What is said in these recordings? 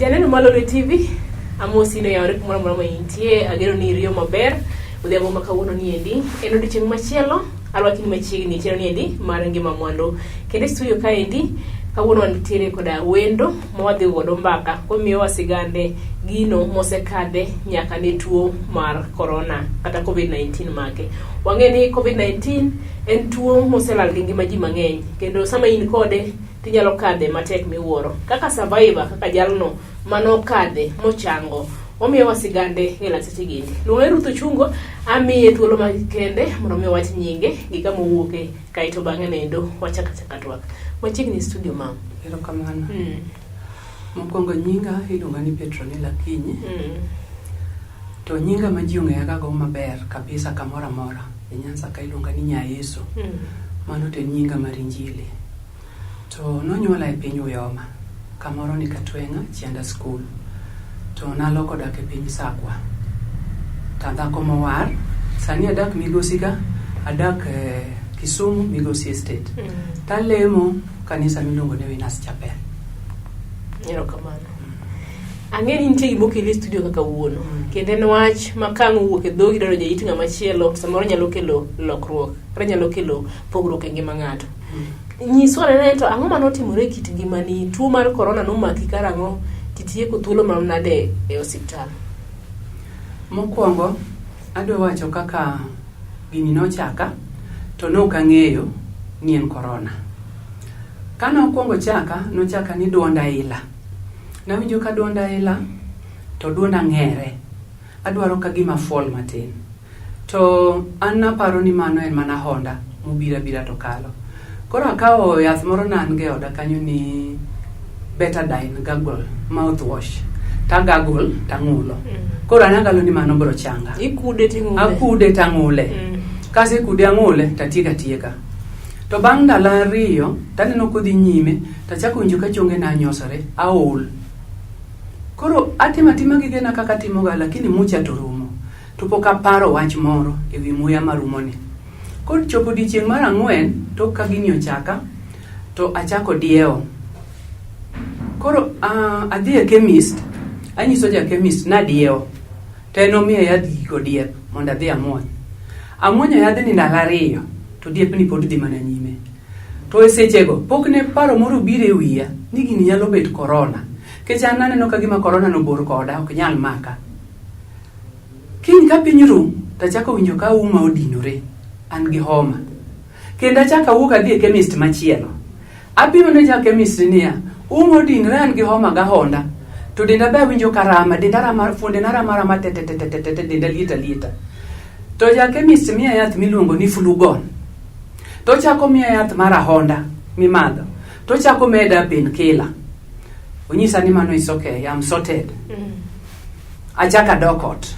Janeno mar Lolwe TV, amosi ni oyawore kumoro amora ma intie, ageno ni iriyo maber. Odhiambo ma kawuono ni endi en odiochieng' machielo, arwaki ni machiegni e chenro ni endi mar ngima mwandu. Kendo e studio kaendi, kawuono wantiere koda wendo ma wadhi godo mbaka komiyowa sigande gino mosekadhe nyaka ne tuo mar corona kata COVID-19 make. Wang'e ni COVID-19 en tuo moselal gi ngima ji mang'eny kendo sama in kode tinyalo kadhe matek miwuoro. Kaka survivor, kaka jalno manokadhe mochango, omiyowa sigande e lak seche gi endi. Luonga Ruth Ochungo, amiye thuolo makende mondo mi owach nyinge gi kama owuoke kaeto bang'e nendo wachak achaka twak. Machiegni e studio mam. Erokamano. Mokwongo nyinga iluonga ni Petronella Akinyi. To nyinga ma ji ong'eya go maber kabisa kamoro amora e Nyanza ka iluonga ni Nyayeso. Mano to en nyinga mar injili. To nonyuola e piny Uyoma, kamoro ni Katweng'a, Chianda School. To naloko dak e piny Sakwa. To adhako mowar, sani adak Migosi ka, adak eh, Kisumu, Migosi Estate. Talemo kanisa miluongo ni Winners Chapel. Erokamano. Ang'e ni nitie gima okeli e studio kaka wuono. Kendo en wach ma ka ang' owuok e dhogi donjo e it ng'ama chielo, samoro nyalo kelo lokruok, kata nyalo kelo pogruok e ngima ng'ato. Nyiswa ane to ang'o mane otimore e kit ngimani? Tuo mar korona nomaki karang'o? Titieko thuolo marom nade e osiptal? Mokwongo, adwa wacho kaka gini nochaka, to ne ok ang'eyo ni en korona. Kane okwongo chaka, nochaka ni duonda ila. Nawinjo ka duonda ila, to duonda ng'ere. Adwaro ka gima fuol matin. To an naparo ni mano en mana honda mobiro abira to kalo. Koro akawo yath moro ne an go e oda kanyo ni Betadine gargle mouthwash. Tagaggle tang'ulo. Koro an agalo ni mano biro changa. Ikude ting'ule. Akude tang'ule. Kasekude ang'ule tatieko atieka. To bang' ndalo ariyo taneno kodhi nyime tachako winjo ka chongena nyosore, aol. Koro atimo atima gigena kaka atimoga lakini mucha to rumo. To pok aparo wach moro e wi muya marumoni. Koro chopo odiechieng' mar ang'wen tok ka gini ochaka to achako diewo. Koro adhi e chemist, anyiso ja chemist nadiewo. To en omiya yadh giko diep mondo adhi amuony. Amuonyo yadhni ndalo ariyo to diepni pod dhi mana nyime. To e sechego pok ne paro moro obiro e wiya ni gini nyalo bet korona. Nikech an naneno ka gima korona no bor koda ok nyal maka. Kiny ka piny ru tachako winjo ka uma odinore, an gi homa. Kendo achako awuok adhi e chemist machielo. Apimo ne ja chemist niya, uma odinore an gi homa gahonda. To denda be awinjo ka rama, denda rama, fuondena rama rama te te te te te te, denda liet alieta. To ja chemist miya yath miluongo ni Flugon. To ochako miya yath mar ahonda mimadho. To ochako meda painkiller. Onyisa ni mano is okay, I'm sorted. Achako adok ot.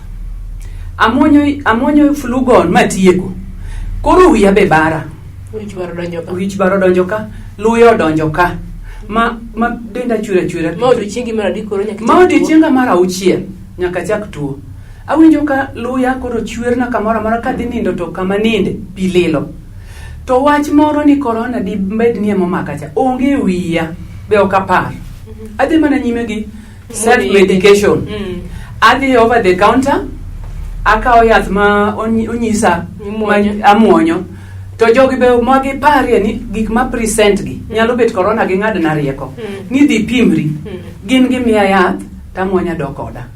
Amuonyo, amuonyo Flugon matieko. Koro wiya be bara. Wich bar odonjo ka. Wich bar odonjo ka, luya odonjo ka. Ma denda chwer achwera. Ma odiochiengi mar adek koro nyaka Ma ichak tuo. odiochienga mar auchiel nyaka chak tuo. Awinjo ka luya koro chwerna kamoro amora kadhi nindo to kama ninde pi lilo. To wach moro ni korona dibed ni ema omaka cha onge e wiya be ok apar. Adhi mana nyime gi self medication. Adhi over the counter akawo yath ma onyisa Imuonyo. ma amuonyo. To jogi be ma giparie ni gik ma present gi nyalo bet korona gi ng'adna rieko. Ni dhi pimri. Gin gimiya yath tamuonyo adok oda.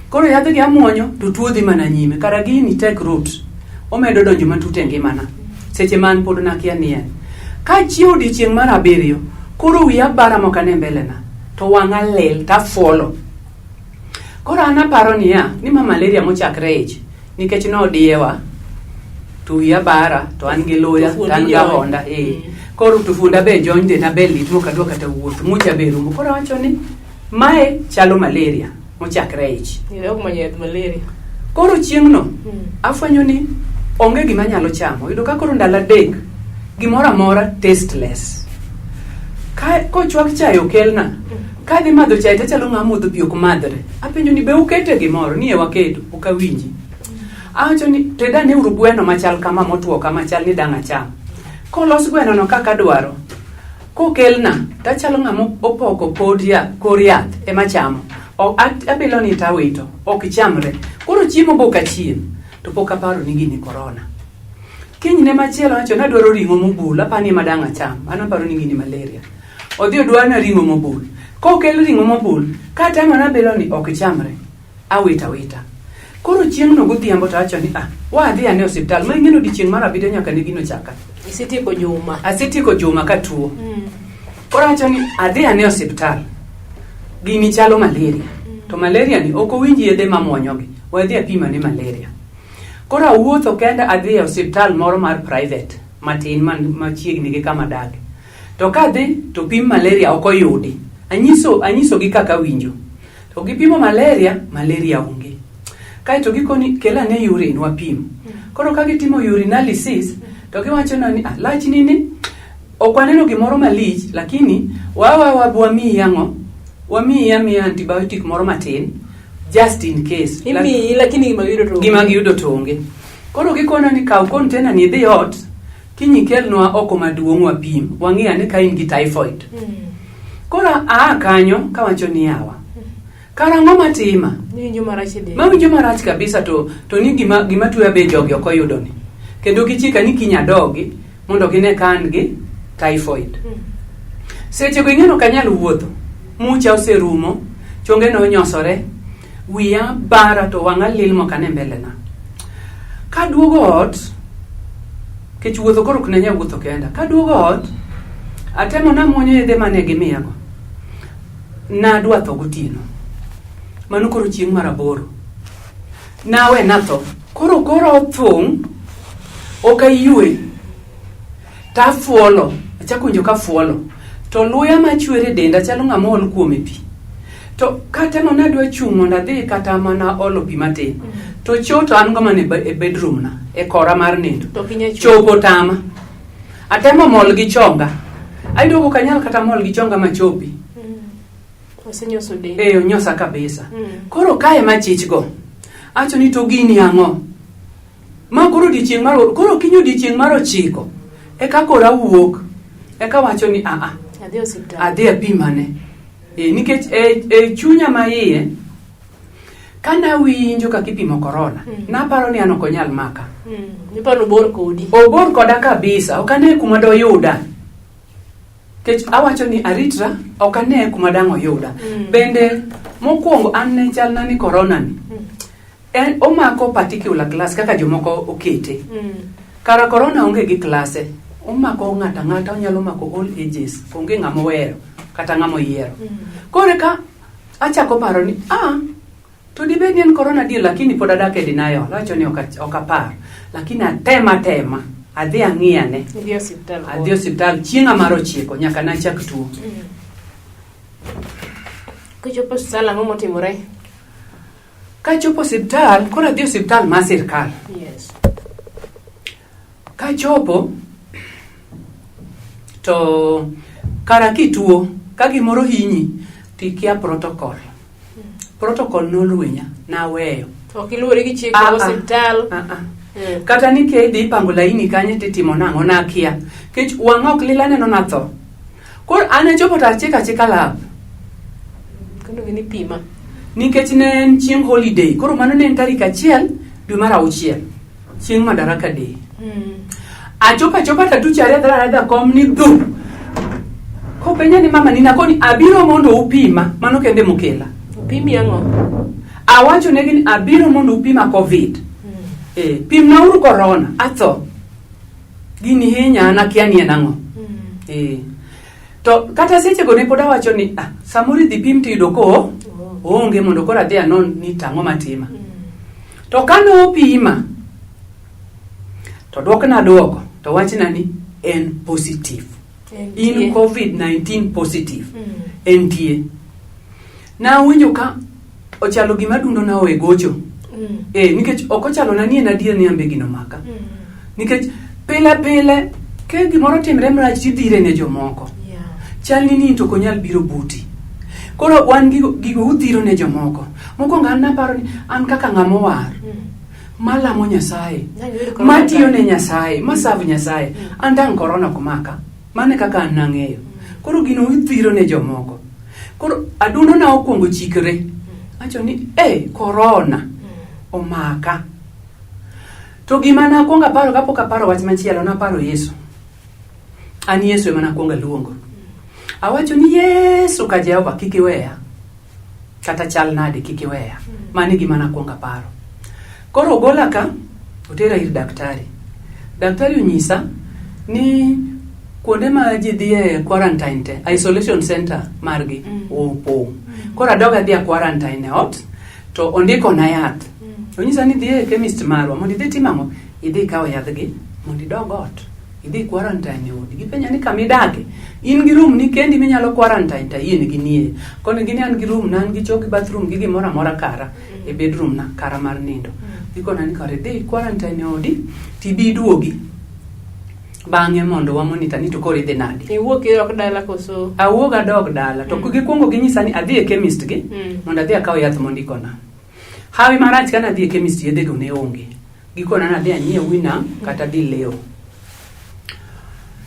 Koro yadh gi amuonyo to tuo dhi mana nyime. Kara gini take root. Omedo donjo matut e ngimana. Seche man pod nakia ni en. Ka achiewo odiochieng' mar abiriyo, koro wiya bara mok ane mbele na. To wang'a lil tafuolo. Koro an aparo niya, ni ma malaria mochakre ich, nikech nodiewa, to wiya bara, to an gi luya, To to an fuondi gi jony. ahonda. Eh. Koro to fuonda be jony, denda be lit mok adwa kata wuotho, mucha be rumo. Koro awacho ni, mae chalo malaria mochakre ich. Idok manyo yath malaria. Koro chieng'no, afwenyo ni onge gima anyalo chamo. Yudo ka koro ndalo adek, gimoro amora tasteless. Ka kochwak chae okelna, kadhi madho chae tachalo ng'ama modho pi ok madhre. Apenjo ni be ukete gimoro? Ni e waketo, ok awinji. Awacho ni tedane uru gweno machal kama motwo kama chal ni dang' acham. Kolos gweno no kaka adwaro, Kokelna tachalo ng'ama opoko pod ya, kor yath ema chamo. Abilo ni tawito, ok chamre. Koro chiemo be ok achiem, to pok aparo ni gini korona. Kinyne machielo awacho ni adwaro ring'o mobul, apani ema dang' acham, an aparo ni gini malaria. Odhi odwarna ring'o mobul. Kokel ring'o mobul, katemo nabilo ni ok chamre, awito awita. Koro chieng'no godhiambo to awacho ni ah, wadhi ane osiptal. Ma ing'e ni odiochieng' mar abiriyo nyaka ne gino chaka. Isetieko juma. Asetieko juma katuo. Koro awacho ni adhi ane osiptal. Gini chalo malaria. To malaria ni ok owinj yedhe mamuonyogi. Wadhi apim ane malaria. Koro awuotho kenda adhi e osiptal moro mar private matin man machiegni gi kama adake. To kadhi to pim malaria ok oyudi. Anyisogi kaka awinjo. To gipimo malaria, malaria onge. Kaeto gikoni kel ane urine wapim. Koro ka gitimo urinalysis to giwacho na ni ah, lachni ni ok waneno gimoro malich lakini wawa wamiyi ang'o? Wamiyi amiya antibiotic moro matin just in case. Imiyi lakini gima giyudo to onge. Gima giyudo to onge. Koro gikona ni kaw container ni idhi ot kiny ikelnwa oko maduong' wapim wang'i ane ka in gi typhoid. Koro aa kanyo kawacho ni yawa. Karang'o matima? Niwinjo marach e del. Mawinjo marach kabisa to ni gima tuoya be jogi ok oyudo ni. Kendo gichika ni kiny adogi mondo gine ka an gi typhoid. Sechego ing'e ni ok anyal wuotho. Mucha oserumo, chonge nonyosore, wiya bara to wang'a lil mok ane mbele na. Kaduogo ot, kech wuotho koro ok nanyal wuotho kenda. Kaduogo ot, atemo namuonyo yedhe mane gimiyago. Nadwa tho gotieno. Mano koro chieng' mar aboro. Nawe natho. Koro koro othung', ok ayue. Tafuolo, achako winjo kafuolo. To luya machwer e denda chalo ng'ama ool kuome pi. To katemo nadwa chung' mondo adhi kata mana olo pi matin. To cho to an go mana e bedroom na, e kora mar nindo. To ok inyal chung'. Chopo tama. Atemo mol gi chonga. Ayudo ka ok anyal kata mol gi chonga machopi. Osenyoso del. Eh, onyosa kabisa. Koro kae machich go. Awacho ni to gini ang'o? Ma koro odiochieng' mar koro kiny odiochieng' mar ochiko. Eka koro awuok. Eka wacho ni a a. Adhi osiptal. Adhi apimane. Nikech e chunya ma iye kane awinjo kaka ipimo korona, naparo ni an ok onyal maka. Niparo obor kodi. Obor koda kabisa, ok ane kuma doyuda. Kech awacho ni aritra, ok ane kuma dang' oyuda. Bende mokwongo an ne chalna ni korona ni. En omako particular class kaka jomoko okete. Kara korona onge gi klase. Omako ng'ato ang'ata, onyalo mako all ages. Onge ng'ama oweyo kata ng'ama oyiero. Koro eka achako paro ni to dibed ni en korona adier, lakini pod adak e denial. Awacho ni ok apar. Lakini atema tema, adhi ang'iyane. Idhi osiptal. Adhi osiptal chieng'a mar ochiko nyaka nachak tuo. Kochopo osiptal ang'o motimore? Kachopo osiptal, koro adhi osiptal mar sirkal. Yes. Kachopo to kara kituo, ka gimoro hinyi, tikia protocol. Protocol nolwinya, naweyo. Ok iluwori gi chik mag osiptal. Kata ni ke idhi ipango laini kanye titimo nang'o nakia. Kech wang'a ok lil aneno natho. Koro an achopo to achiko achika lab. Kendo gini pima. Nikech ne en chieng' holiday, koro mano ne en tarik 1 dwe mar 6, chieng' Madaraka Day. Achopo achopa tatucho aredhra aredha kom ni dhu. Kopenja ni mama nina koni abiro mondo upima, mano kende mokela. Upimi ang'o? Awacho negi ni abiro mondo upima COVID. Pimnauru corona, atho. Gini hinya an akia ni en ang'o. To kata sechego ne pod awacho ni samoro idhi pim tiyudo ko oonge mondo koro adhi anon ni tang'o matima. To kane opima to dwokna dwoko to wachna ni en positive. In COVID-19 positive. Entie. Nawinjo ka ochalo gima dundo na owe gocho. Nikech ok ochalo na ni en adier ni ambe gino maka. Nikech pile pile ke gimoro timre marach tidhire ne jomoko. Chal ni in to ok onyal biro buti. Koro wan gigo udhiro ne jomoko. Mokwongo an naparo ni an kaka ng'ama owar. Malamo Nyasaye, matiyo ne Nyasaye, maserve Nyasaye, an dang' korona ok maka. Mano e kaka an nang'eyo. Koro gino ithiro ne jomoko. Koro adundo na okwongo chikre. Awacho ni, eh, corona omaka. To gima nakwongo aparo kapok aparo wach machielo, naparo Yesu. An Yesu ema nakwongo aluongo. Awacho ni Yesu ka Jehova kik iweya. Kata chal nade kik iweya. Mano e gima nakwongo aparo. Koro ogola ka, otera ir daktari. Daktari onyisa ni kuonde ma ji dhiye quarantine te, isolation center margi opong'. Koro adog adhi a quarantine e ot, to ondikona yath. Onyisa ni dhi e chemist marwa mondo idhi tim ang'o? Idhi ikaw yadhgi mondo idog ot. Idhi quarantine e odi. Gipenja ni kama idake. In gi room ni kendi minyalo quarantine to ayienegi nie. Koni gini an gi room na, an gi choo gi bathroom gi gimoro amora kara e bedroom na, kara mar nindo. Gikona ni kare idhi quarantine e odi tibi iduogi. Bang'e mondo wa monitor ni to koro idhi nade. Iwuok idok dala koso? Awuog adog dala to gikwongo ginyisa ni adhi e chemist gi mondo adhi akaw yath mondikona. Hawi marach kane adhi e chemist yedhego ne onge. Gikona ni adhi anyiew Winam kata adhi Leo.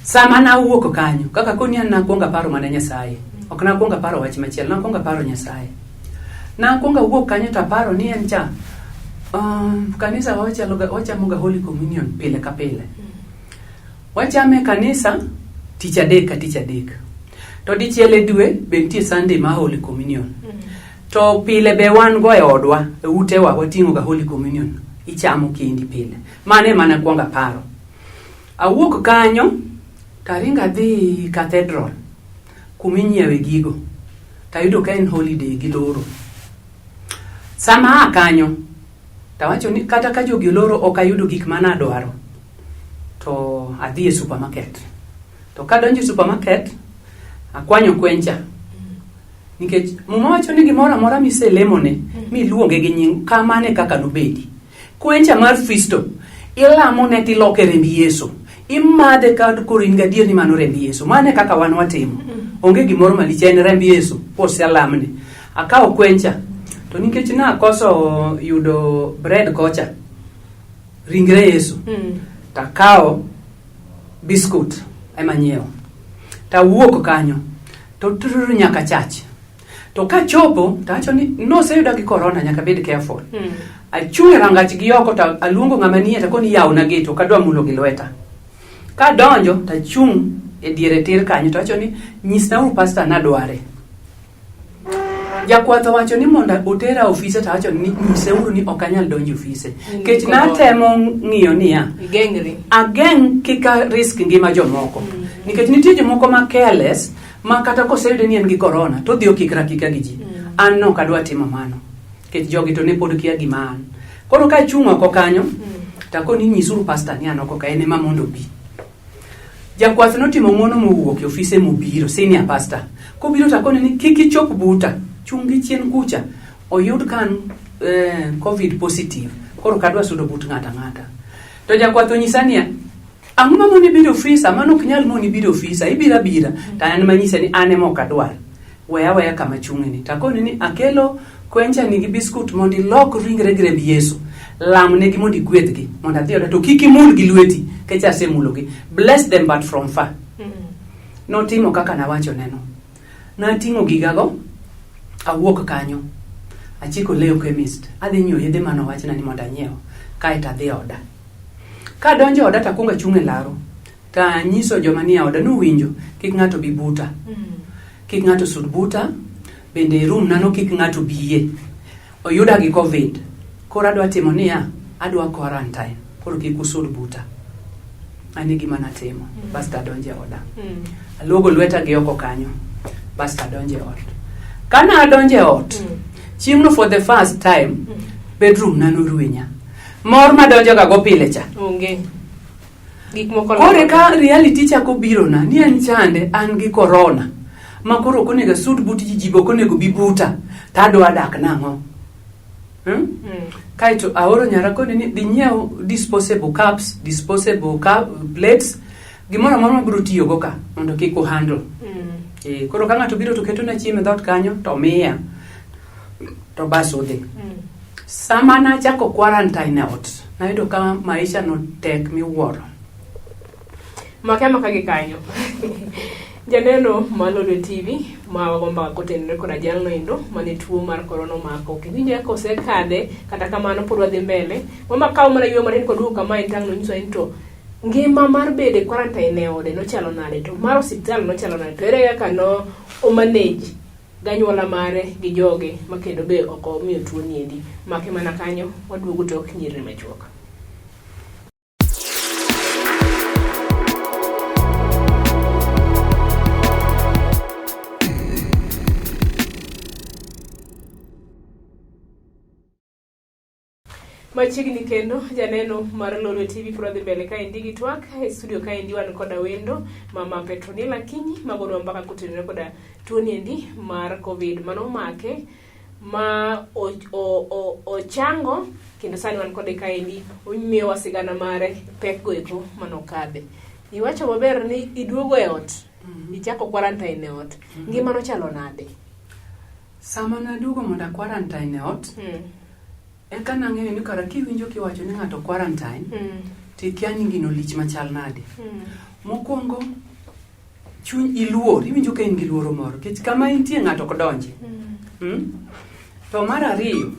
Sama nawuok kanyo, kaka koni an nakwongo aparo mana Nyasaye. Ok nakwongo aparo wach machielo, nakwongo aparo Nyasaye. Nakwongo awuok kanyo to aparo ni en cha kanisa wa wachamo ga Holy Communion pile ka pile. Wachame e kanisa tich adek ka tich adek. To dichiel e dwe be nitie Sunday ma Holy Communion. To pile be wan go e odwa, e utewa wating'o ga Holy Communion. Ichamo kendi pile. Mano ema nakwongo aparo. Awuok kanyo to aringo adhi cathedral kuma inyiewe gigo. Tayudo ka en holiday giloro. Sama aa kanyo tawacho ni kata ka jogi oloro ok ayudo gik mane adwaro to adhi e supermarket. To kadonjo e supermarket akwanyo kwencha nikech muma wacho ni gimoro amora miselemone miluonge gi nying kamano e kaka nobedi. Kwencha mar Fisto ilamone tiloke remb Yesu. Imadhe ka koro in gadier ni mano remb Yesu. Mano e kaka wan watimo. Onge gimoro malich en remb Yesu koselamne. Akawo kwencha to nikech nakoso yudo bread kocha ringre Yesu takawo biskut ema nyiewo tawuok kanyo to trrr nyaka church to kachopo tawacho ni noseyuda gi corona nyaka bed careful achung' e rangach gi oko to aluongo ng'ama nie takoni yawna gate ok adwa mulo gi lweta kadonjo tachung' e diere tir kanyo to awacho ni nyisnauru pastor nadware jakwath owacho ni mondo otera ofise to awacho ni nyiseuru ni ok anyal donjo ofise nikech natemo ng'iyo niya Igeng'ri. ageng' kik a risk ngima jomoko nikech nitie jomoko ma careless ma kata koseyude ni en gi corona to odhi okikre akika gi ji an nok adwa timo mano nikech jogi to ne pod kia gima an koro ka achung' oko kanyo takoni nyisuru pastor ni an oko ka en ema mondo obi jakwath notimo ng'wono mowuok e ofise mobiro senior pastor kobiro takone ni kik ichop buta chung' gi chien kucha oyud ka an covid positive koro kadwa sudo but ng'ata ng'ata to jakwath onyisa niya ang'o mamoni biro ofisa mano ok nyal moni biro ofisa ibiro abira to an manyise ni an ema ok adwar weya weya kama chung'e ni takone ni akelo kwencha ni gi biskut mondo ilok ringre gi remb Yesu lamnegi mondo igwedhgi mondo adhi oda to kik imul gi lweti nikech asemulogi bless them but from far notimo kaka nawacho neno nating'o gigago awuok kanyo achiko Leo chemist adhi nyiewo yedhe manowachna ni mondo anyiew kaeto adhi oda kadonjo oda takwongo achung' e laro tanyiso joma nie oda ni uwinjo kik ng'ato bi buta kik ng'ato sud buta bende e room nano kik ng'ato biye oyuda gi covid koro adwa timo niya adwa quarantine koro kik usud buta an e gima natimo basto adonjo e oda aluogo lweta gi oko kanyo basto adonjo e ot kane adonjo e ot chieng'no for the first time bedroom na norwenya mor madonjo ga go pile cha Onge. Gik moko koro ka reality chako birona ni en chande an gi corona ma koro ok onego asud but ji ji be ok onego bi buta to adwa dak nang'o Kaeto aoro nyara koni ni dhi nyiew disposable cups disposable cup, plates gimoro amora mabiro tiyogo ka mondo kik uhandle koro ka ng'ato biro to ketona chiemo e dhoot kanyo to miya to bas udhi sama nachako quarantine e ot nayudo ka maisha no tek miwuoro Make amaka gi kanyo. Janeno mar Lolwe TV ma wago mbaka kotenore koda jalno endo mane tuo mar korona omako. Kendo iwinjo kaka osekadhe, kata kamano pod wadhi mbele. Mama kawo mana yueyo matin koduogo kama en tang' nonyiso ni to ngima mar bedo e quarantine e ode nochalo nade, to mar osiptal nochalo nade, to ere kaka no o manage ganyuola mare gi joge ma kendo be ok omiyo tuo ni endi. Make mana kanyo, waduogo tok nyirni machuok. Machiegni kendo janeno mar Lolwe TV pod wadhi mbele kaendi gi twak e studio kaendi wan koda wendo mama Petronila Kinyi magonwa mbaka kotenore koda tuoni endi mar Covid manomake ma ochango kendo sani wan kode kaendi omiyowa sigana mare pek go eko manokadhe. Iwacho maber ni iduogo e ot ichako quarantine e ot ngima nochalo nade? Sama naduogo mondo a quarantine e ot, eka nang'eyo ni kara kiwinjo kiwacho ni ng'ato quarantine, tikia ni gino lich machal nade. Mokwongo, chuny iluor, iwinjo ka in gi luoro moro, nikech kama intie ng'ato ok donji. To mar ariyo,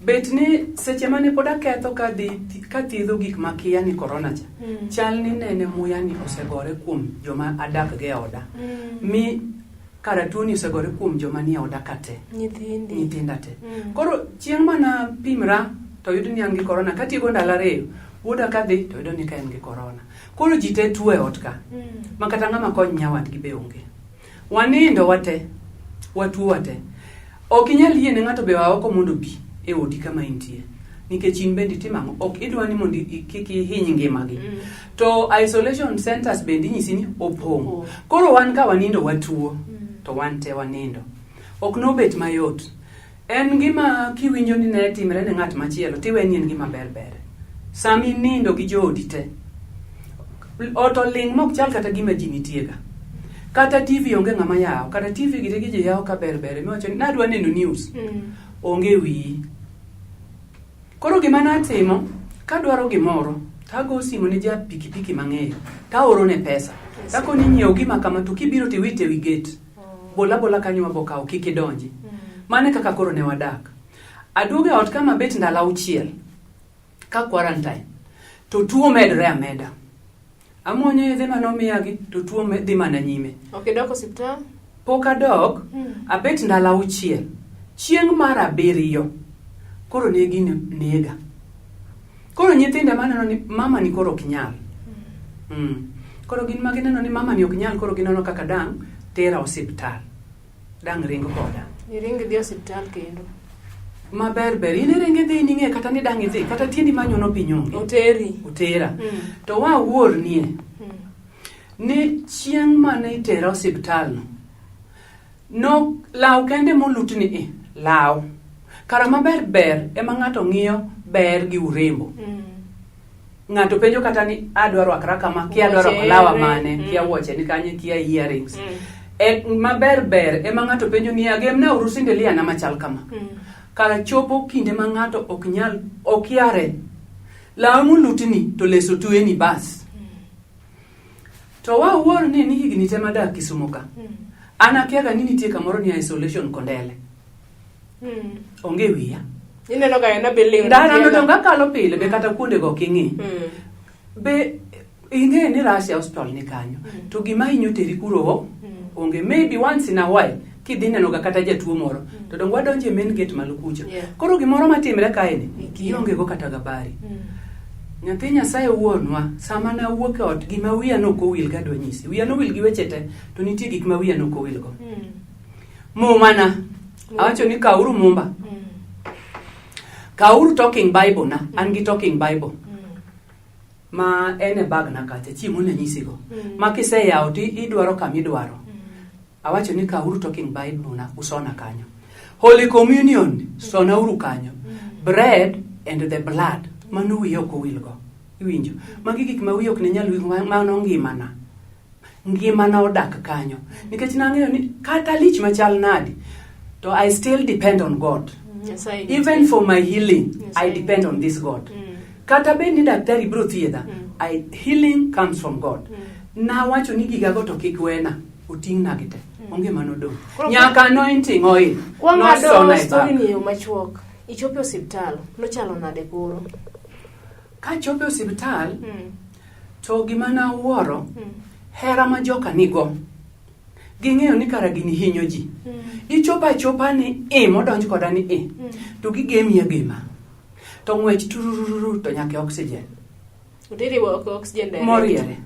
bet ni seche mane pod aketho kadhi kathiedho gik makia ni korona cha, chal ni nene muya ni osegore kuom joma adak go e oda. Mi kara tuoni osegore kuom joma nie oda ka te. Nyithindi. Nyithinda te. Koro chieng' mana pimra to yudo ni an gi korona, katieko ndalo ariyo, wuoda kadhi to yudo ni ka en gi korona. Koro ji te tuo e ot ka. Ma kata ng'ama kony nyawadgi be onge. Wanindo wate, watuo wate. Ok inyal yie ne ng'ato be oa oko mondo obi e odi kama intie. Nikech in bende itimo ang'o? Ok idwa ni mondo kik ihiny ngimagi. To isolation centers bende inyisi ni opong'. Opong'. Koro wan ka wanindo watuo, to wan te wanindo. Ok nobet mayot. En gima kiwinjo ni ne timre ne ng'at machielo, tiwe ni en gima ber ber. Sama inindo gi joodi te, ot oling' mok chal kata gima ji nitie ga. Kata TV onge ng'ama yawo, kata TV gire gi ji yawo ka ber ber, miwacho ni nadwa neno news, onge wiyi. Koro gima natimo, kadwaro gimoro, tago simu ne ja pikipiki mang'eyo, taoro ne pesa. Takoni nyiew gima kama to kibiro tiwite ewi gate. Bola bola kanyo wabokawo kik idonji. Mano e kaka koro ne wadak. Aduogo e ot kama bet ndalo auchiel ka quarantine to tuo medore ameda. Amuonyo yedhe manomiyagi to tuo dhi mana nyime. Ok idok osiptal? Pok adok, abet ndalo auchiel. Chieng' mar abiriyo, koro ne gini nega. Koro nyithinda maneno ni mama ni koro ok nyal. Koro gin ma gineno ni mama ni ok nyal, koro gineno kaka dang' tera osiptal. Dang' ring koda. Iring idhi osiptal kendo. Maber ber, in iring idhi ning'e kata ni dang' idhi, kata tiendi manyono piny onge. Oteri. Otera. To wawuor nie, ni chieng' mane itera osiptal no, no law kende molutni i, law. Kara maber ber ema ng'ato ng'iyo ber gi urembo. Ng'ato penjo kata ni adwa rwakra kama, kia adwa rwako lawa mane, kia wuoche ni kanye, kia earrings. E, maber ber ema ng'ato penjo ni agemna uru sindelia na machal kama. Kara chopo kinde ma ng'ato ok nyal, ok yare. Law molutni to leso tweni bas. To wawuor ni ni higni te madak Kisumo ka. An akiaga ni nitie kamoro ni isolation Kondele. Onge wiya. Ineno ga en building. Ndara no donga kalo pile be kata kuonde go ok ing'i. Be ing'e ni Russia hospital ni kanyo. To gima hinyo teri kuro onge. Maybe once in a while kidhi neno ga kata jatuo moro. To dong wadonjo e main gate malo kucha. Koro gimoro matimre kae ni ionge go kata gabari. Nyathi Nyasaye wuonwa, sama nawuok e ot gima wiya nok owil ga adwa nyisi. Wiya nowil gi weche te, to nitie gik ma wiya nok owil go. Mumana, awacho ni kawuru mumba. Kawuru talking Bible na, an gi talking Bible. Ma en e bag na kacha, chieng' mane anyisi go. Ma kiseyawo to idwaro kama idwaro. Awacho ni kawuru talking Bible na usona kanyo. Holy Communion sonauru kanyo. Bread and the blood mano wiya ok owil go. Iwinjo? Magi gik ma wiya ok ne nyal wil mano ngimana. Ngimana odak kanyo. Nikech nang'eyo ni kata lich machal nadi, to I still depend on God. Nyasaye nitie. Even for my healing, I Nyasaye depend on this God. Kata bed ni daktari biro thiedha, healing comes from God. Nawacho ni gigago to kik wena. Oting'na gi te. Onge manodong'. Koro- Nyaka anointing oil. Kwang'ado nosona e story bag. ni e yo machuok. Ichopo e osiptal, nochalo nade koro? Kachopo e osiptal, to gima nawuoro, hera ma joka nigo. Ging'eyo ni kara gini hinyo ji. Ichopo achopa ni i modonj koda ni i. To gigemi agema. To ng'wech turururu to nyaka e oxygen. Oteri oko oxygen direct. Moriere.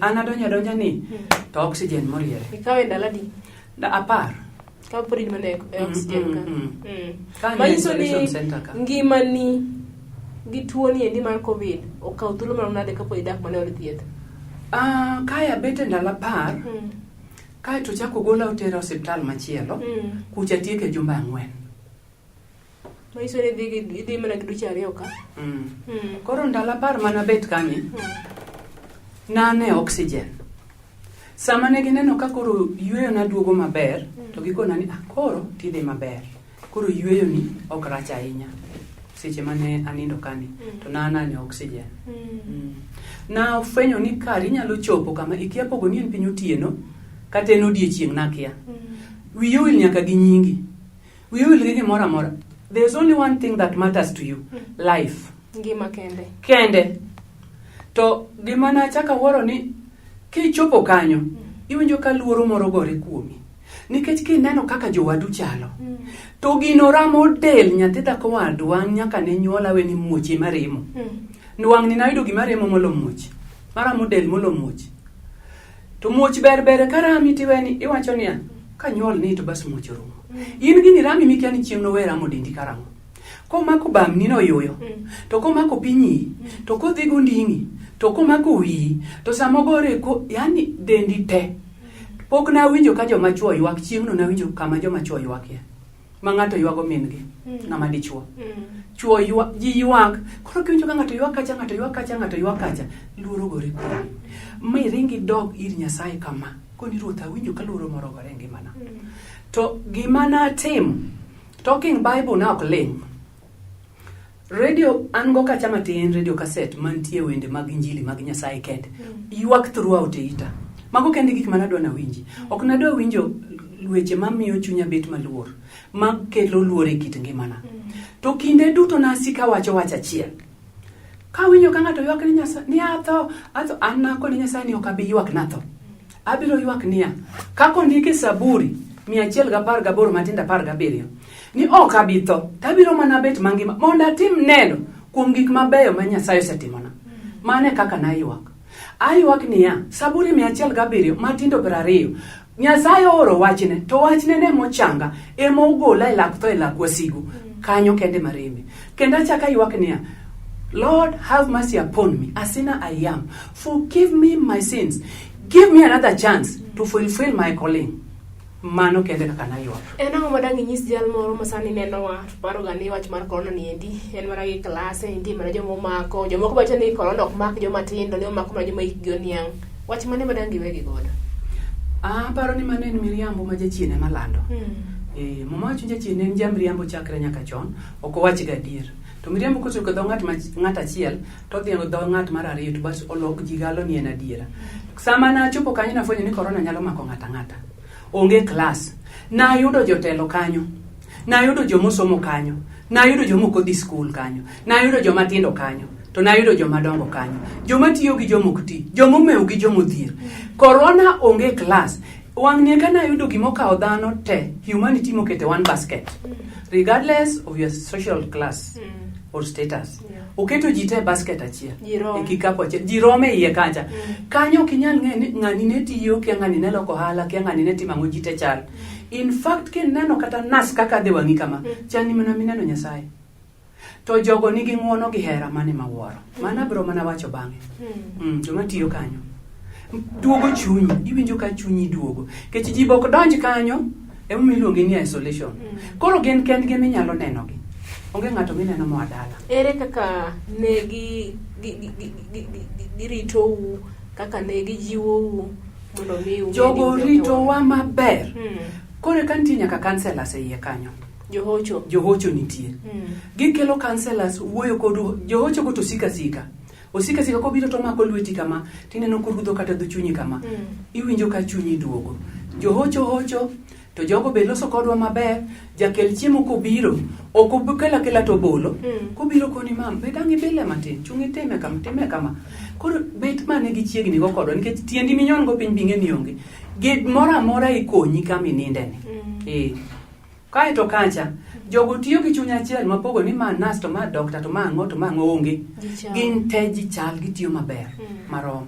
An adonjo adonja ni to oxygen moriere. Ikawe ndalo adi? Da 10. Ka pod in mana e oxygen ka. Ka ni Manyiso ni isolation center ka. ngimani gi tuo ni endi mar COVID okawo thuolo marom nade kapod idak mana e od thieth? Ah, kae abet e ndalo 10, kae to chako gola otera osiptal machielo, kucha tieke jumbe 4. Manyiso ni idhi mana gi dweche 2 ka. Koro ndalo 10 mana bet kani, nane oxygen. Sama ne gineno ka koro yweyo na duogo maber, to gikona ni ah, koro tidhi maber. Koro yweyo ni ok rach ahinya. Seche mane anindo kani, to nanane oxygen. Nafwenyo ni kar inyalo chopo kama ikia pogo ni en piny otieno kata en odiechieng' nakia. Wiyi owil nyaka gi nyingi. Wiyi owil gi gimoro amora. There's only one thing that matters to you. Life. Ngima kende. Kende. To gima nachako awuoro ni kichopo kanyo, iwinjo ka luoro moro gore kuomi. Nikech kineno kaka jowadu chalo, to gino ramo del nyathi dhako wadwa nyaka ne nyuola we ni muoch ema remo. Wang'ni nayudo gima remo molo muoch. Maramo del molo muoch. To muoch ber ber ka rami tiweni iwacho niya, kanyuol ni to bas muoch orumo. In gini rami mikia ni chieng' nowe ramo dendi karang'o. Komako bamni noyuyo, to komako pinyi, to kodhi gonding'i, to komako wiyi, to sama ogore ko, yani dendi te. Pok nawinjo ka joma chuo ywak, chieng'no nawinjo kama joma chuo ywakie. Ma ng'ato ywago min-gi, ng'ama dichuo. Chuo ywak, ji ywak. Koro kiwinjo ka ng'ato ywak kacha, ng'ato ywak kacha, ng'ato ywak kacha, luoro gore kuomi. Ma iring idog ir Nyasaye kama. Koni Ruoth awinjo ka luoro moro ogore e ngimana. To gima natimo, talking Bible na ok ling'. Radio an go kacha matin, radio cassette mantie wende mag injili mag Nyasaye kende. Ywak throughout e ita. Mago kende gik manadwa nawinji. Ok nadwa winjo weche mamiyo chunya bet maluor, makelo luor e kit ngimana. To kinde duto nasika wacho wach achiel. Kawinjo ka ng'ato ywak ni Nyasaye ni atho, atho, an nakone Nyasaye ni ok abi ywak natho. Abiro ywak niya, kaka ondiki e Saburi 118 matindo 17, ni ok abi tho, to abiro mana bet mangima mondo atim neno kuom gik mabeyo ma Nyasaye osetimona. Mano e kaka naywak. Aywak niya, Saburi 107 matindo 20, Nyasaye ooro wachne, to wachne ne mochanga, ema ogola e lak tho e lak wasigu. Kanyo kende mareme. Kendo achako aywak niya, Lord, have mercy upon me, a sinner I am. Forgive me my sins. Give me another chance to fulfill my calling. Mano kende kaka naywak. En ang'o ma dang' inyis jal moro ma sani nenowa to paro ga ni wach mar corona ni endi en mana gi klase nitie mana joma omako jomoko wacho ni corona ok mak joma tindo ni omako mana joma hikgi oniang'. Wach mane ma dang' giwegi godo? Aparo ni mano en miriambo ma jachien ema lando. Muma wacho ni jachien en jamriambo chakre nyaka chon, ok owach ga adier. To miriambo kosewuok e dho ng'at achiel, to odhi e dho ng'at mar ariyo to bas olok ji galo ni en adiera. Sama nachopo kanyo nafwenyo ni corona nyalo mako ng'ato ang'ata. Onge klas. Nayudo jotelo kanyo. Nayudo jomosomo kanyo. Nayudo joma ok odhi skul kanyo. Nayudo joma tindo kanyo. To nayudo joma dongo kanyo. Joma tiyo gi joma ok ti. Joma omew gi joma odhier. Corona onge klas. Wang'ni eka nayudo gima okawo dhano te, humanity mokete one basket. Regardless of your social class or status. Oketo ji te e basket achiel. Ji rom. E kikapu achiel. Ji rom e iye kacha. Kanyo ok inyal ng'eyo ni ng'ani ne tiyo, kia ng'ani ne loko ohala, kia ng'ani ne timo ang'o, ji te chal. In fact, kineno kata nas kaka dhi wang'i kama, chal ni mana mineno Nyasaye. To jogo nigi ng'uono gi hera mane mawuoro. Mano abiro mana wacho bang'e. Joma tiyo kanyo. Duogo chunyi, iwinjo ka chunyi duogo. Nikech ji be ok donj kanyo, emomiyo iluonge ni isolation. Koro gin kendgi ema inyalo nenogi. Onge ng'ato mineno moa dala. Ere kaka ne giritou, kaka ne gijiwou mondo mi ung'e ni Jogo udok e ritowa maber. Koro eka nitie nyaka counselors e iye kanyo. Johocho. Johocho nitie. Gikelo counselors wuoyo kodu. Johocho go to sika sika. Osika sika kobiro to omako lweti kama, tineno korudho kata dho chunyi kama. Iwinjo ka chunyi duogo. Johocho hocho to jogo be loso kodwa maber. Jakel chiemo kobiro ok obi kel akela to obolo. Kobiro koni mam, be dang' ibile matin, chung' itime kama, time kama. Koro bet mane gichiegni go kodwa nikech tiendi minyon go piny bing'e ni onge. Gimoro amora ikonyi kama inindeni. Eh. Kaeto kacha, jogo tiyo gi chuny achiel mapogo ni ma nurse to ma doctor to ma ang'o to ma ang'o onge. Gichal. Gin te ji chal gitiyo maber marom.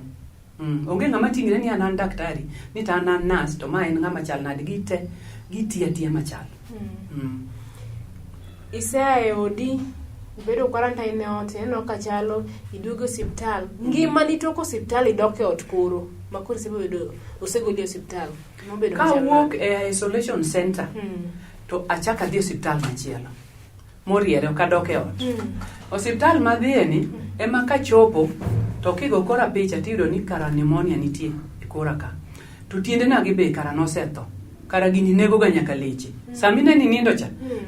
Onge ng'ama ting're ni an an daktari, ni to an an nurse to ma en ng'ama chal nade gite gitiyo atiya machal. Isea e odi, ibedo quarantine e ot, ineno kaka chalo, iduogo e osiptal. Ngimani tok osiptal idok e ot koro, ma koro isebedo osegoli e osiptal. Nobedo machal Kawuok nade? e isolation center to achako adhi e osiptal machielo moriere ok adok e ot. Osiptal madhiye ni ema kachopo to kigo kora picha tiyudo ni kara pneumonia nitie e kora ka. To tiendena gi be kara nosetho. Kara gini nego ga nyaka leche. Sama ineno inindo cha,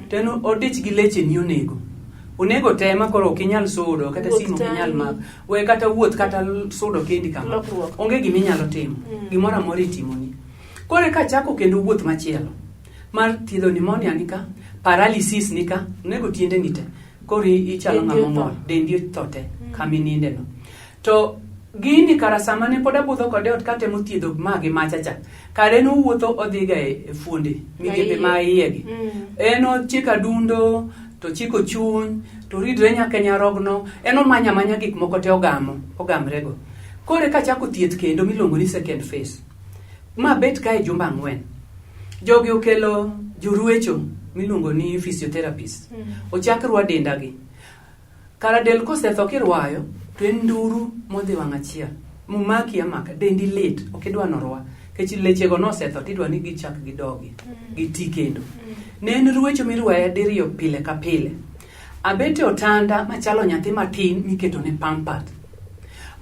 to en odich gi leche ni onego. Onego te ma koro ok inyal sudo kata Wuoth simu ok inyal tami. mako. We kata wuoth kata sudo kendi kama. Lokruok. Onge gima inyalo timo. Gimoro amora itimoni. Koro eka achako kendo wuoth machielo mar thiedho pneumonia ni ka, paralysis ni ka, onego tiendeni te. Koro ichalo Dendi ng'ama otho. ong'ol, dendi otho te kama ininde no. To gini kara sama ne pod abudho kode e ot katemo thiedho ma gi macha cha, kare en owuotho odhiga e fuonde migepe ma iye gi. En ochiko adundo, to ochiko chuny, to oridre nyaka e nyarogno, en omanya amanya gik moko te ogamo, ogamrego. Koro eka achako thieth kendo miluongo ni second phase. Ma bet kae jumbe ang'wen. Jogi okelo joruecho miluongo ni physiotherapist. Ochak rwa denda gi. Kara del kosetho kirwayo to en nduru modhi wang' achiel. Momaki amaka, dendi lit, ok idwa norwa. Nikech lechego nosetho tidwa ni gichak gidogi, giti kendo. Ne en ruecho mirwaya diriyo pile ka pile. Abet e otanda machalo nyathi matin miketo ne pampat.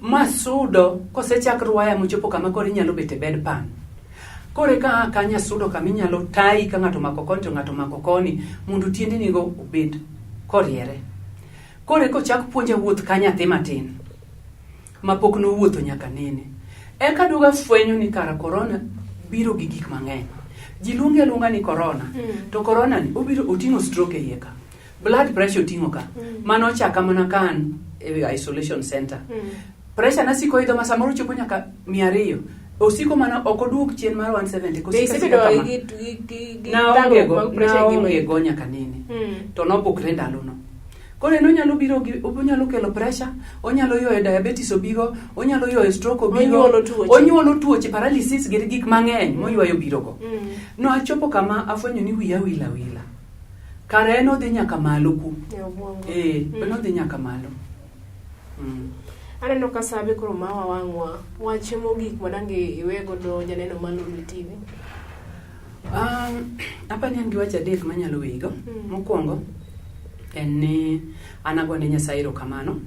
Ma sudo kosechak rwaya mochopo kama koro inyalo bet e bed pan. Koro eka aa kanyo asudo kama inyalo tayi ka ng'ato omako koni to ng'ato omako koni mondo tiendenigo obed koriere. Koro eka ochak puonja wuoth ka nyathi matin mapok nowuotho nyaka nene. Eka aduogo afwenyo ni kara korona biro gi gik mang'eny. Ji luonge aluonga ni korona, to korona ni obiro oting'o stroke e iye ka. Blood pressure oting'o ka. Mano ochaka mana ka an e isolation center. Pressure na siko idho ma samoro chopo nyaka 200. Osiko mana ok oduok chien mar 170 Be kosiko asika isebedo kama. gi Naonge thagruok go, mag pressure e naonge ngimani? go nyaka nene. To nobukre ndalono. Koro en onyalo biro gi onyalo kelo pressure, onyalo ywayo diabetes obigo, onyalo ywayo stroke obigo. Onyuolo tuoche. Onyuolo tuoche, paralysis gi gik mang'eny moywayo biro go. Nachopo kama afwenyo ni wiya wil awila. Kara en odhi nyaka malo ku. E obwongo. Eh, en odhi nyaka malo. Aneno ka sabe koro mawa wang'wa. Wach mogik madang' iwe godo janeno mar Lolwe TV. Apa ni an gi wach adek manyalo weyigo. Mokwongo en ni an agone Nyasaye erokamano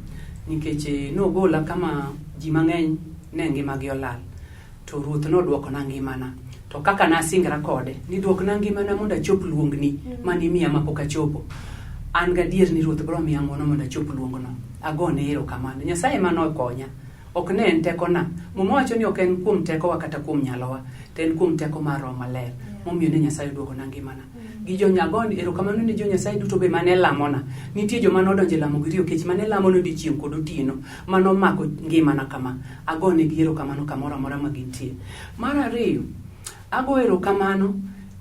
nikech nogola kama ji mang'eny ne ngimagi olal. To Ruoth nodwokona ngimana. To kaka nasingra kode ni dwokna ngimana mondo achop luongni manimiya mapok achopo. An gadier ni Ruoth biro miya ng'wono mondo achop luongno. Agone erokamano. Nyasaye ema nokonya. Ok ne en tekona. Muma wacho ni ok en kuom tekowa kata kuom nyalowa, to en kuom teko mar Roho Maler. Momiyo ne Nyasaye oduokona ngimana. Gi jo Nyagon, erokamano ne jo Nyasaye duto be mane lamona. Nitie joma nodonjo e lamo gi riyo kech mane lamona odiechieng' kod otieno, mano ngimana kama. Agonegi erokamano kamoro amora ma gintie. Mar ariyo, ago erokamano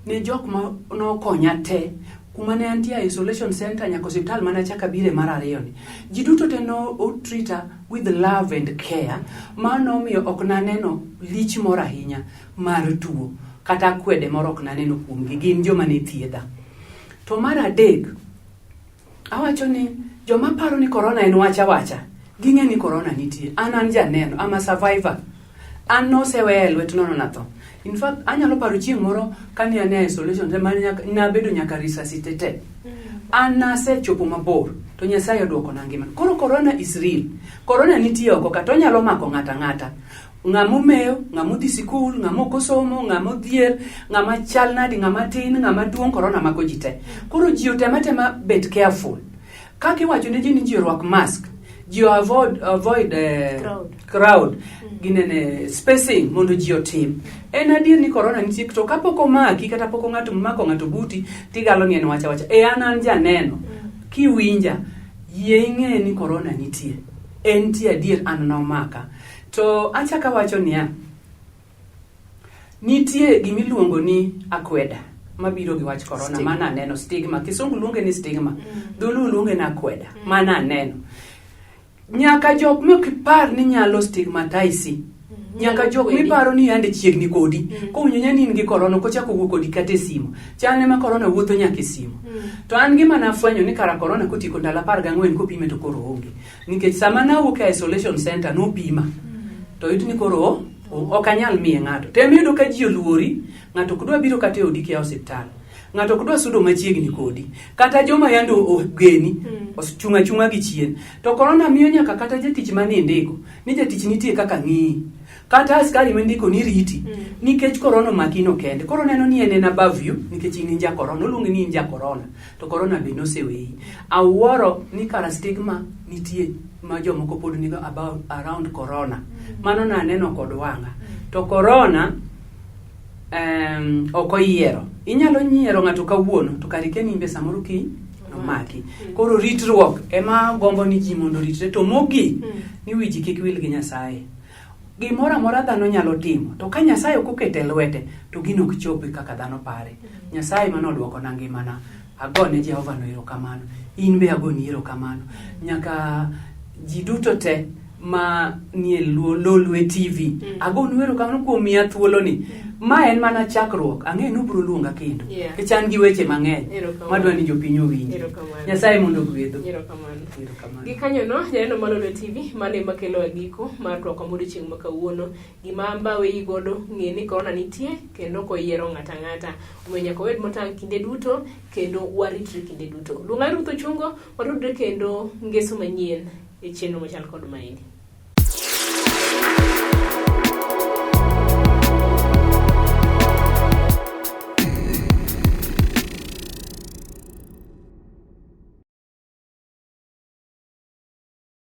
ne jok ma nokonya te kuma ne antie e isolation center nyaka osiptal mane achako abire mar ariyo ni. Ji duto te no treata with love and care ma nomiyo ok naneno lich moro ahinya mar tuo kata akwede moro ok naneno kuomgi gin joma ne thiedha. To mar adek, awacho ni joma paro ni corona en wach awacha, ging'e ni corona nitie. An an janeno, I'm a survivor. An noseweya e lwet nono natho. In fact, anyalo paro chieng' moro kane an e isolation mane nabedo nyaka resuscitated. An nasechopo mabor to Nyasaye oduokona ngima. Koro corona is real. Corona nitie oko kata onyalo mako ng'ata ang'ata. Ng'ama omewo, ng'ama odhi sikul, ng'ama ok osomo, ng'ama odhier, ng'ama chal nadi, ng'ama tin, ng'ama duong', corona mako ji te. Koro ji otem atema bet careful. Kaka iwacho ne ji ni ji orwak mask, Ji avoid Crowd. Crowd. Ginene spacing mondo ji otim. En adier ni corona nitie, to kapok omaki kata pok ng'ato mako ng'ato buti, tigalo ni en wacha wacha. E an janeno. Kiwinja, yie ing'e ni corona nitie. Entie adier, an nomaka. To achako awacho niya, nitie gimiluongo ni akweda mabiro gi wach corona. Stigma. Mana aneno stigma, kisungu luonge ni stigma, dholuo luonge ni akweda. Mana aneno nyaka jok mok ipar ni nyalo stigmatize, nyaka jok Kwedi. miparo ni yande chiegni kodi, kowinjo nya ni in gi corona, ok ochako wuok kodi kata e simu. Chal ma corona wuotho nyaka e simu. To an gima nafwenyo ni kara corona kotieko ndalo 14 kopime to koro onge, nikech sama nawuok e isolation center nopima to oyud ni koro ok anyal miye ng'ato. Tem iyudo ka ji oluori, ng'ato ok dwa biro kata e odi kia osiptal, ng'ato ok dwa sudo machiegni kodi, kata joma yande ogeni ochung' achung'a gi chien. To corona miyo nyaka kata jatich mane indiko ni jatich nitie kaka ng'iyi, kata askari mindiko ni riti, nikech corona omaki no kende. Koro neno ni en above you nikech in ja corona, oluongi ni in ja corona, to corona be noseweyi. Awuoro ni kara stigma nitie ma jomoko pod nigo about around corona. Mano naneno kod wang'a. To corona ok oyiero. Inyalo nyiero ng'ato kawuono to kare kia ni in be samoro kiny nomaki. Koro ritruok ema gombo ni ji mondo oritre. To mogik, ni wi ji kik wil gi Nyasaye. Gimoro amora dhano nyalo timo, to ka Nyasaye ok okete e lwete, to gino ok chopi kaka dhano pare. Nyasaye mane oduokona ngimana, agone Jehova no erokamano. In be agoni erokamano. Nyaka ji duto te ma nie Lolwe TV, agonu erokamano kuom miya thuoloni. Ma en mana chakruok, ang'eyo ni ubiro luonga kendo. Nikech an gi weche mang'eny Erokamano. madwa ni jopiny owinji. Erokamano. Nyasaye mondo ogwedhu. Erokamano. Erokamano. Gikanyono, janeno mar Lolwe TV, mano ema kelo giko mar twakwa modiochieng' ma kawuono. Gima ambaweyi godo, ng'e ni corona nitie kendo ok oyiero ng'ato ang'ata. Omiyo nyaka wabed motang' kinde duto kendo waritre kinde duto. Luonga Ruth Ochungo, watudre kendo ngeso manyien e chenro machal kod maendi.